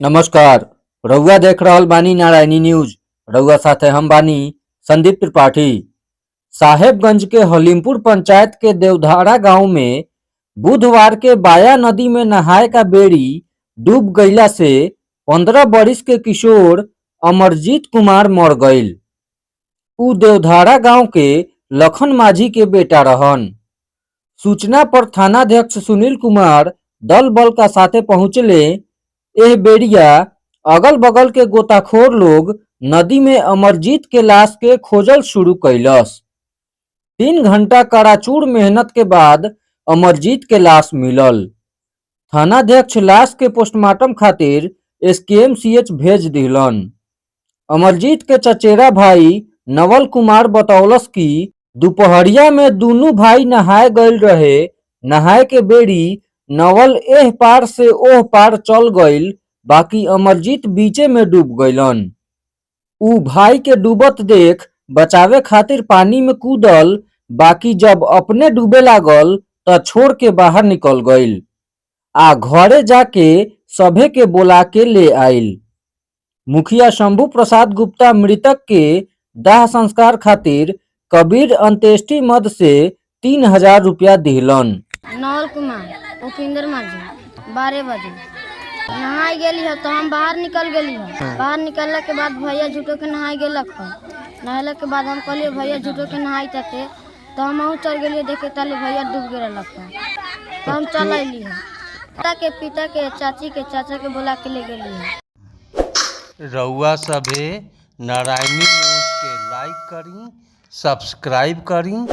नमस्कार, रउआ देख रहल बानी नारायणी न्यूज। रउआ साथे हम बानी संदीप त्रिपाठी। साहेबगंज के हलीमपुर पंचायत के देवधारा गांव में बुधवार के बाया नदी में नहाए का बेरी डूब गईला से 15 बरिस के किशोर अमरजीत कुमार मर गईल। उ देवधारा गांव के लखन माझी के बेटा रहन। सूचना पर थानाध्यक्ष सुनील कुमार दल बल का साथे पहुंचले। एह बेरिया अगल बगल के गोताखोर लोग नदी में अमरजीत के लाश के खोजल शुरू कैलस। 3 घंटा कड़ाचूर मेहनत के बाद अमरजीत के लाश मिलल। थानाध्यक्ष लाश के पोस्टमार्टम खातिर एसकेएमसीएच भेज दिहलन। अमरजीत के चचेरा भाई नवल कुमार बतौलस कि दुपहरिया में दुनू भाई नहाए गईल रहे। नहाए के बेरी नवल एह पार से ओह पार चल गईल, बाकी अमरजीत बीचे में डूब गईलन। उ भाई के डूबत देख बचावे खातिर पानी में कूदल, बाकी जब अपने डूबे लागल त छोड़ के बाहर निकल गईल आ घरे जाके सभे के बोला के ले आईल। मुखिया शंभू प्रसाद गुप्ता मृतक के दाह संस्कार खातिर कबीर अंत्येष्टि मद से 3000 रुपया दिहलन। नवल कुमार, उपेंद्र माझी। 12 बजे नहाय गेली ह तो हम बाहर निकल गेली ह। बाहर निकलला के बाद भैया झूठो के नहाय गेलक ह। नहेला के बाद हम कहलिए भैया झूठो के नहाई ताते, तो हम अहूँ चल गेलिए देखे, ताले भैया डूब गेलक ह, तो हम चल अयली ह। पिता के, पिता के, चाची के, चाचा के बोला के ले गेली ह। रउआ सभे नारायणी न्यूज़ के लाइक करी, सब्सक्राइब करी।